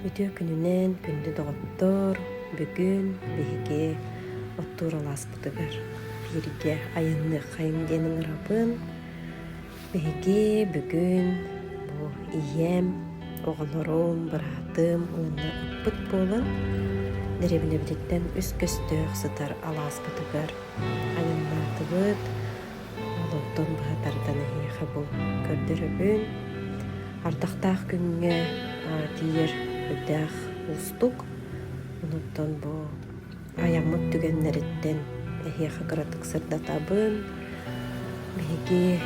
Үтүө күнүнэн, күндү доҕоттор! Бүгүн биһиги оттуур алааспытыгар бииргэ айанныаххайыҥ диэн ыҥырабын. Биһиги бүгүн бу ийэм, оҕолорум, быраатым уонна ыппыт буолан дэриэбинэбититтэн үс көстөөх сытар алааспытыгар айаннаатыбыт. Олортон быһа тардан эһиэхэ бу көрдөрөбүн. Ардахтаах күҥҥэ тиийэр үрдээх уустук. Онуттан бу айаммыт түгэннэриттэн эһиэхэ кыратык сырдатабын. Биһиги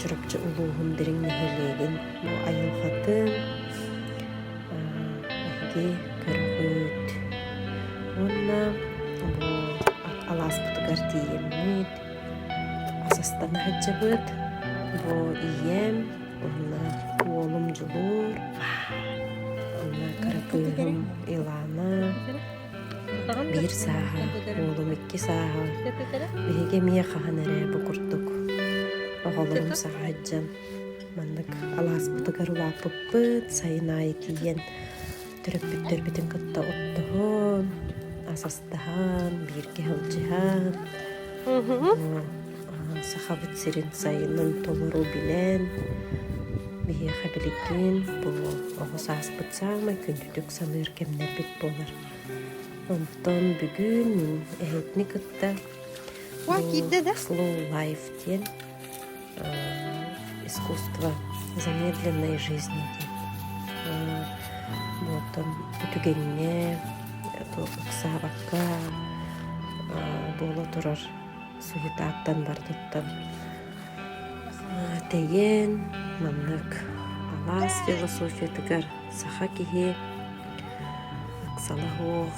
Чурапчы улууһун Дириҥ нэһилиэгин бу айылҕатын эһиги көрөҕүт. Уонна бу алааспытыгар тиийэммит Асастана сылдьабыт. Бу ийэм уонна уолум Дьулуур, уонна кыра кыыһым Илана, биир сааһа, уолум икки сааһа. Биһиги эмиэ хаһан эрэ бу курдук оҕолорум саҕа сылдьан маннык алааспытыгар улааппыппыт, сайын аайы тиийэн төрөппүттэрбитин кытта оттоһон, асастаһан, бииргэ сылдьыһан, Сахабыт сирин сайынын толору билэн, биһиэхэ билигин бу оҕо сааспыт саамай күндүтүк саныыр кэмнэрбит буолар. Онтон бүгүн мин эһэтини кытта Slow Life диэн искусство замедленной жизни диэн. Оттон бу түгэҥҥэ ыксаабакка буола турар суетаттан барытыттан тэйэн маннык алаас философиятыгар саха киһи ыксала суох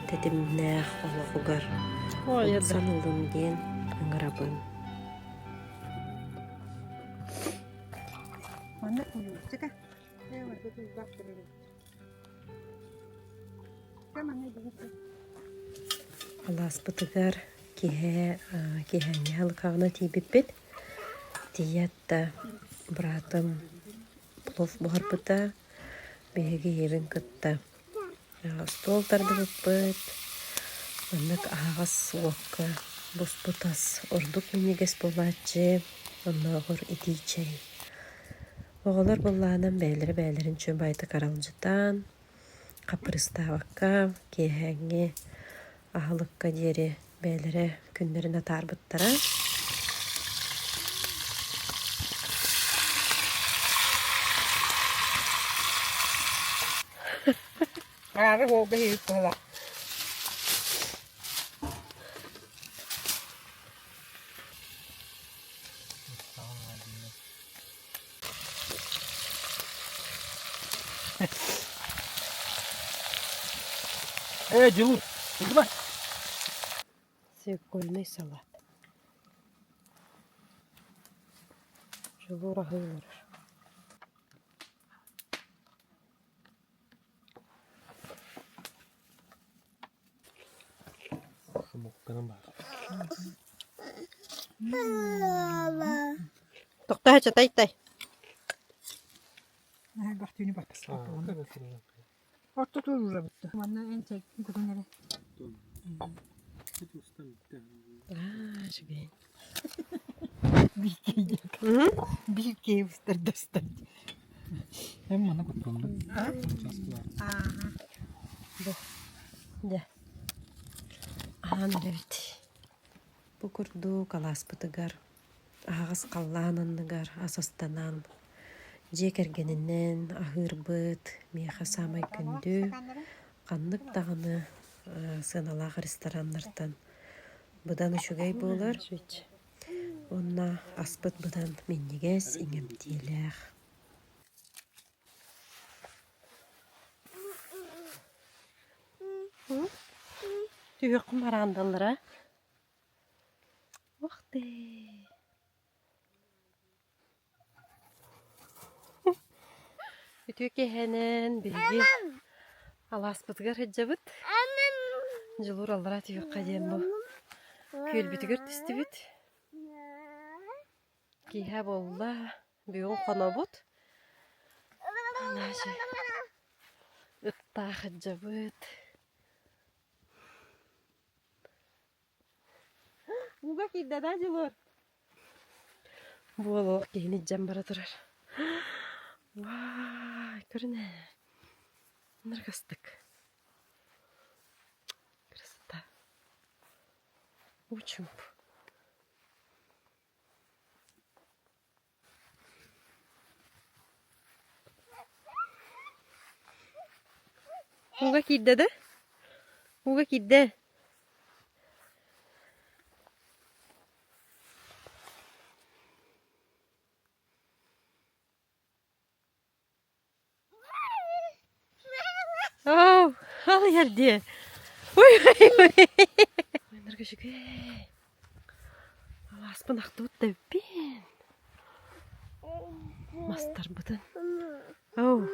тэтимнээх олоҕугар ылсан ылын диэн ыҥырабын. Алааспытыгар киэһэ киэһээҥҥи аһылыкаҕына тиийбиппит. Тиийээт да быраатым плов буһарбыта, биһиги ийэбин кытта Остуол тардыбыппыт, маннык аһаҕас уокка буспут ас ордук минньигэс буолааччы, оннооҕор итии чэй. Оҕолор былаанан бэйэлэрэ бэйэлэрин чуобаайтык аралдьытан, хаппырыыстаабакка, киэһээҥҥи аһылыкка диэри бэйэлэрэ күннэрин атаарбыттара. Аары буолга иһит буола. Э, Дилут, иди Свекольный салат. Дьулуур аһыы олорор. Тохтоо чатай-тай. Манна эн кутун эрэ. Аа, үчүгэй. Биир киһи устар Эм маны куттанным. Бу. Дьэ. Аһаан эрэбит. Бу курдук алааспытыгар аһаҕас халлаан анныгар ас астанан, дьиэ кэргэнинэн аһыырбыт миэхэ саамай күндү. Ханнык даҕаны сыаналаах рестораннартан быдан үчүгэй буолар. Уонна аспыт быдан минньигэс, иҥэмтиэлээх. Түһүөххүн бараандаллара. Ух ты! Үтүө киэһэнэн биһиги алааспытыгар сылдьабыт. Дьулуур аллараа түһүөххэ диэн бу күөлбүтүгэр түстүбүт. Киэһэ буолла, бүгүн хонобут. Ыттаах ыдьабыт. Ууга киирдэ да Дьулур? Буолуох киһини илдьэн бара турар. Ваай, көрүнэ. Ыныргастык. Красота. Учумп. Ууга киирдэ да? Ууга киирдэ. Оо, алыйар диэ. Ой, ой, ой. Ойнорго үчүгэй. Алааспын ахтыбыт да эбиппин. Мастарбытын. Оу.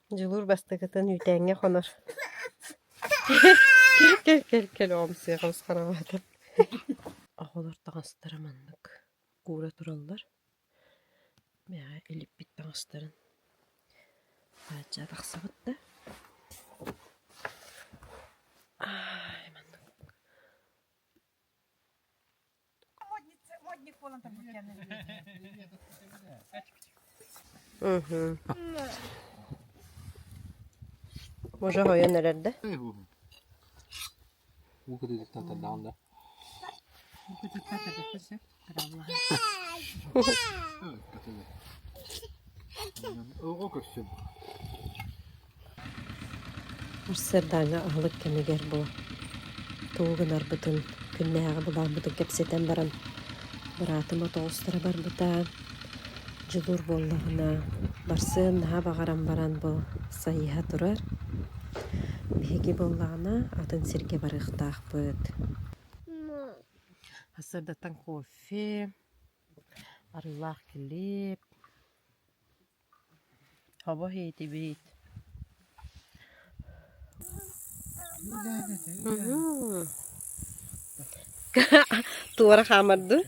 Дьулуур бастакытын үүтээҥҥэ хонор. Кэл, кэл, кэл, кэл, оҕом сыаҕа усхарамаатым. Оҕолор таҥастара маннык куура тураллар. Миэхэ илиппит таҥастарын хаачча тахсыбыт да Ай, маннык Мгм. Уже хойон эрэр да? Сардаҥа аһылык кэмигэр бу тугу гынарбытын, күннээҕи былааммытын кэпсэтэн баран быраатым отоҕустара барбыта. Дьулуур буоллаҕына барсыан наһаа баҕаран баран бу сайыһа турар. Биһиги буоллаҕына атын сиргэ барыахтаахпыт. Сарсыардаттан кофе, арыылаах килиэп, хобо иһитибит. Туора хаамар дуу?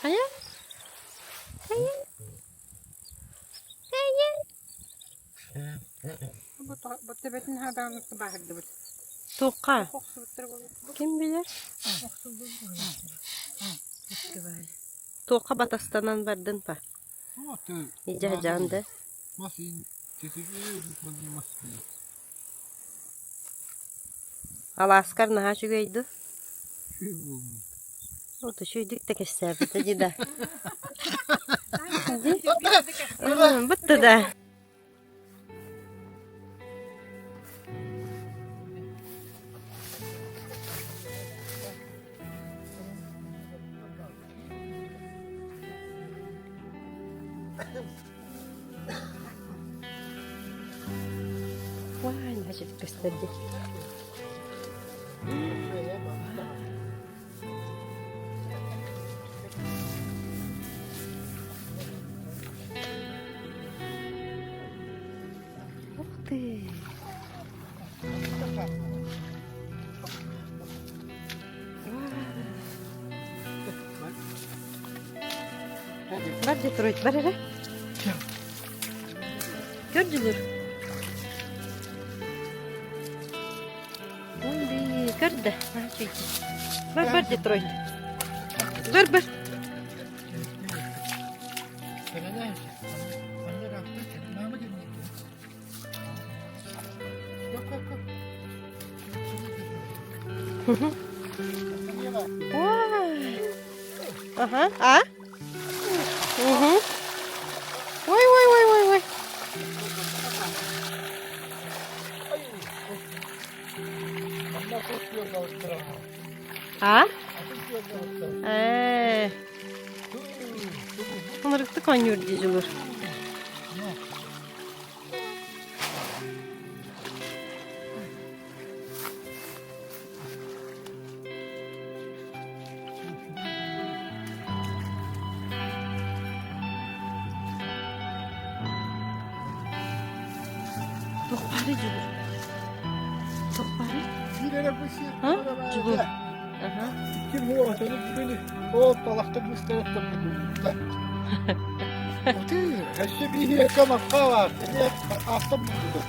Хайа? Хайа? Хайа? Туохха? Ким билэр? Туохха батастанан бардын па? Идьа да. Алааскар наһаа үчүгэй дуу? Вот үчүгэйдик да кэпсээбитэ дии да. Дии? Бытты да. Вай, значит, көстөр дии. Ух ты! Бар Детройт, бар эрэ. Көрдүлэр. Ой, көрдө. Бар, бар Детройт. Бар, бар. Ой. Ага, а? Угу. Ой, ой, ой, ой, ой. А? Ээ. Ынырыктык оонньуур дии Дьулур. Туох баарый Дьулур? Туох баарый? А? Дьулуур. Аха. Ол талахта быстараттан Өссө биһиэхэ макка баар. Ахтан булдум.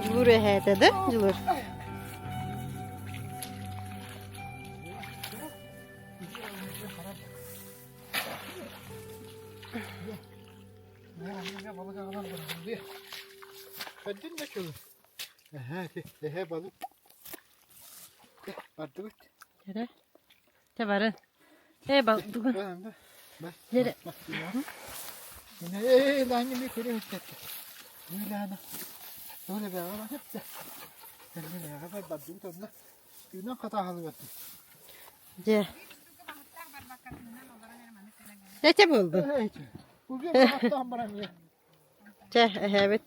Дьулуур эһээтэ да, Дьулуур? Хэддин да чулу. Эһэ, эһэ балык. Бардыбыт. Эрэ. Тэ бары. Э бал дугун. Эрэ. Ээ, лаанньы ми көрө өттөттө. Үйлаана. Тола бэҕэ барыпта. Бэҕэ бар бардыбыт онно. Түүнэн хатааһылыбат. Дьэ. Эчэ буолду. Чэ, эһээбит.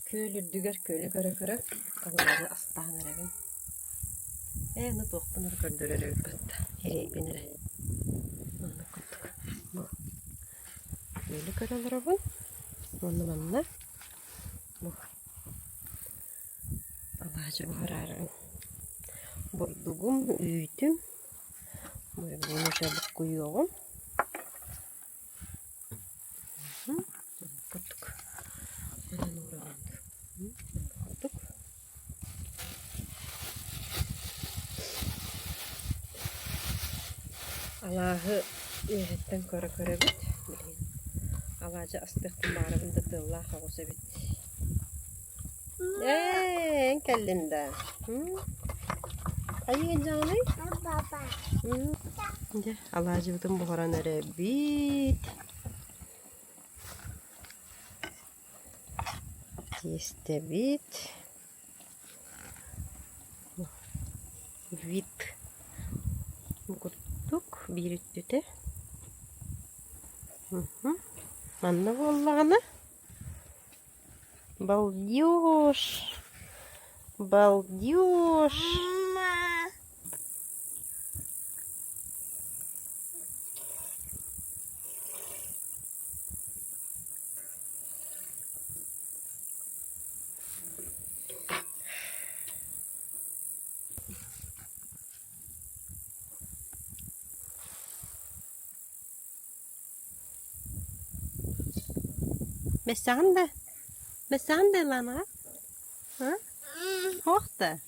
Күөл үрдүгэр күөлү көрө-көрө таҥнары астаан эрэбин. Ээ, ону туохпун эрэ көрдөрөр эбиппин да, эрэйбин эрэ. Оннук курдук. Бу күөлү көрө олоробун. Уонна манна бу алаадьы буһараарыбын. Бурдугум, үүтүм, бурдугум уже буккуйуоҕум. Курдук манан уураҕын курдук Алааһы үөһэттэн көрө-көрөбүт билигин алаадьы астыахпын баҕарабын да тыаллаах оҕус эбит Ээ, эн кэллин да Хайыы дьаҥаный Дьэ, алаадьыбытын буһаран эрэбит. Тиэстэбит. Вип курдук биир өттүтэ. Манна буоллаҕына балдеж, балдеж. Бэссэҕин да, бэссэҕин да Иланаҕа? А? Туох да?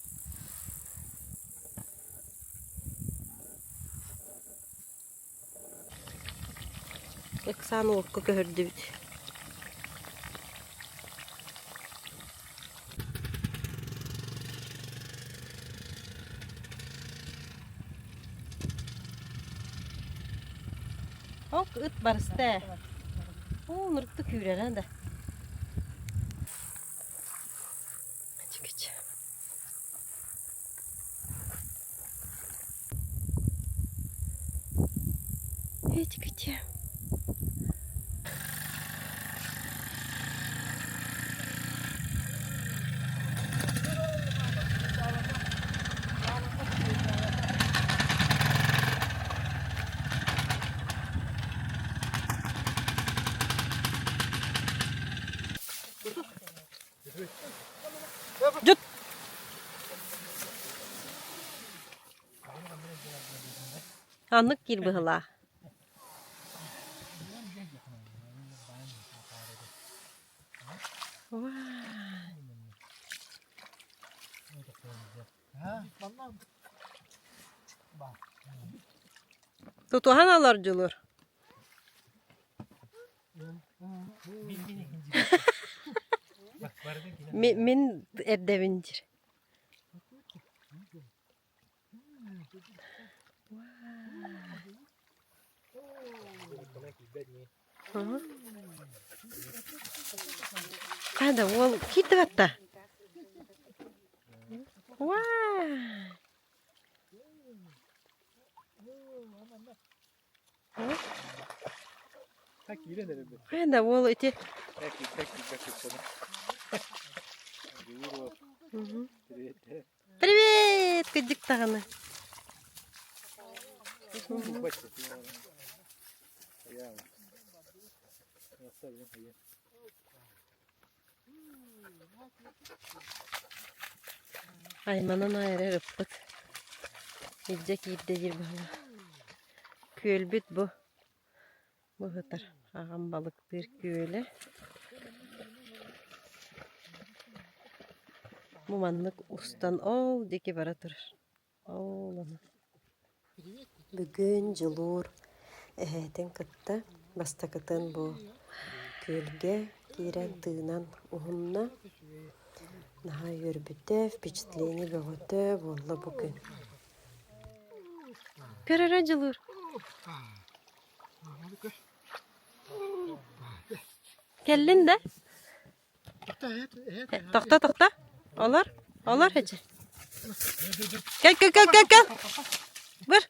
Ыксаан уокка көһөрдүбүт. Ок ыт барыста ээ. Уу ынырыктык күүрэрэ да. Чикич. Этикете. Дьут! Аннык киир быһылаа. Тутуһан олор Дьулур. Мин эрдэбин диир. Хайда уол киирдэ батта? Хайа да уол ити Привет, кырдьык даҕаны. Айманан аайы ыппыт. Илдьэ киирдэ диир быһыылаах. Күөлбүт бу. Бу сытар аҕам балыктыыр күөлэ. Бу маннык устан ол диэки бара турар. Ол ону. Бүгүн Дьулуур эһээтин кытта бастакытын бу күөлгэ киирэн тыынан уһунна. Наһаа үөрбүтэ, впечатление бөҕөтө буолла бу күн. Көрөрө Дьулуур. Кэллин да? Тохто, тохто. Олор, олор эчи. Кэл, кэл, кэл, кэл, кэл. Быр.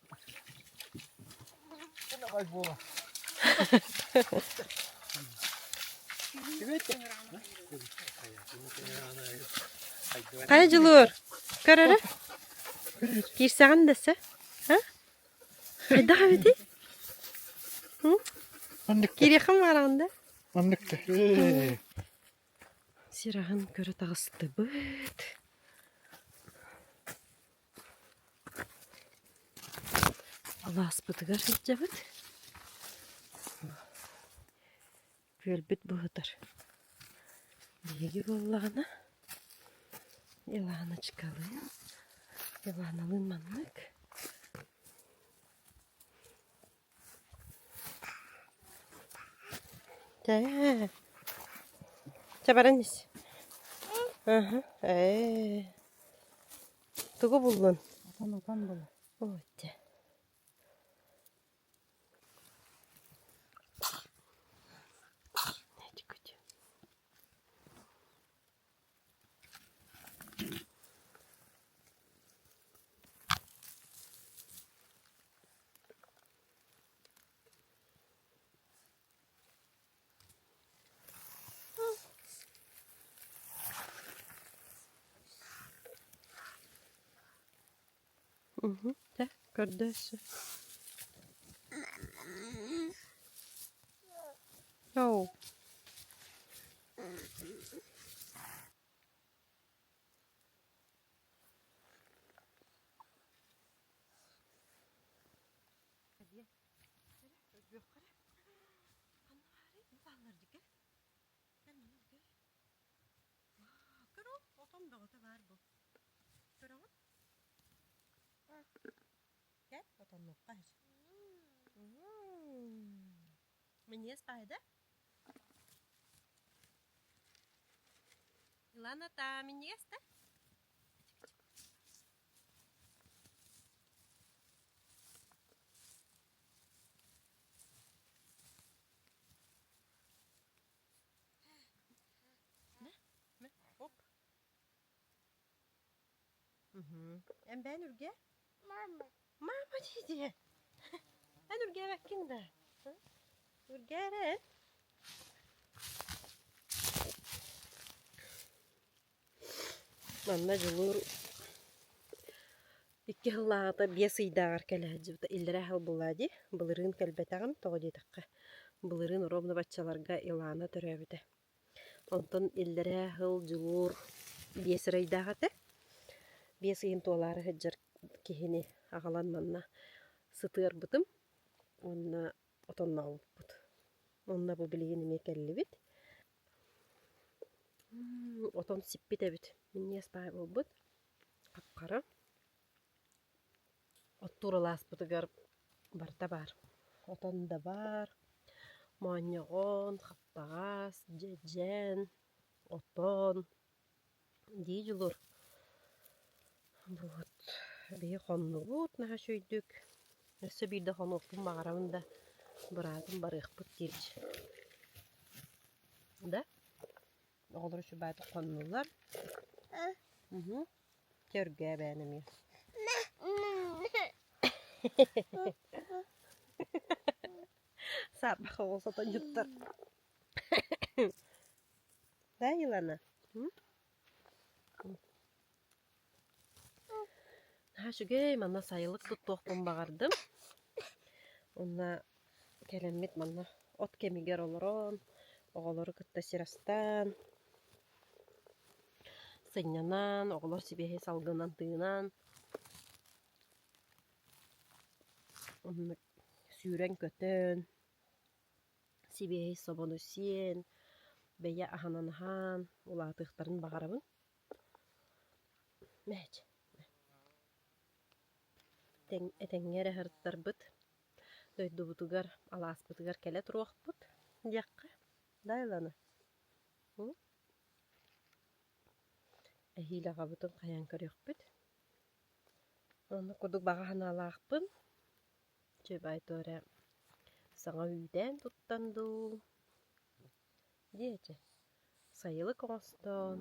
Хайа Дьулуур, көр эрэ. Киирсэҕин дэсэ. Хайдах эбитий? Киириэххин баҕараҕын да? Маннык Сир аһын көрө таҕыстыбыт. Алааспытыгар сылдьабыт. Күөлбүт быһытар. Биһиги буоллаҕына Иланочкалыын, Иланалыын маннык Чэ, чэ баран ис. Аһа, ээ. Тугу буллун? Отон отон була. Ой, дьэ. Чэ, көрдөөссү. Оо. Минньигэс баайда. Илана таа минньигэс да? Оп. Эн бэйэн үргэ? Мама. Мама дии Эн үргээбэккин да? Үргээ эрэ. Манна Дьулуур икки сыллааҕыта биэс ыйдааҕар кэлэ сылдьыбыта. Иллэрээ сыл буолла дии. Былырыын кэлбэтэҕим. Тоҕо диэтэххэ, былырыын ровно баччаларга Илана төрөөбүтэ. Онтон иллэрээ сыл Дьулуур биэс эрэ ыйдаах этэ. Биэс ыйын туолаары сылдьар киһини аҕалан манна сытыарбытым уонна отоннообуппут. Онно бу билигин эмиэ кэллибит. Отон сиппит эбит. Минньигэс баай буолбут. Хапхара. Оттуур алааспытыгар барыта баар. Отон да баар, моонньоҕон, хаптаҕас, дьэдьэн, отон дии дьулур. Вот биһи хоннубут наһаа үчүгэйдик. Өссө биирдэ хонуохпун баҕарабын да, быраатым барыахпыт диирчи. Да? Оҕолор үчүгэйдик хоннулар. Чэ, үргээ эбээн эмиэ. Саарбах оҕус отонньуттар. Да, Илана? Наһаа үчүгэй, манна сайылык туттуохпун баҕардым. Уонна кэлэммит манна от кэмигэр олорон, оҕолору кытта сир астаан, сынньанан, оҕолор сибиэһэй салгынан тыынан, оннук сүүрэн-көтөн, сибиэһэй собону сиэн, бэйэ аһынан аһаан улаатыахтарын баҕарабын. Мээч Этэҥҥэ эрэ сырыттарбыт, дойдубутугар, алааспытыгар кэлэ туруохпут диэххэ да Айлана? Эһиил аҕабытын хайаан көрүөхпүт. Оннук курдук баҕа санаалаахпын. Чүөбай туох эрэ саҥа үүтээн туттан дуу, диэчи сайылык оҥостон.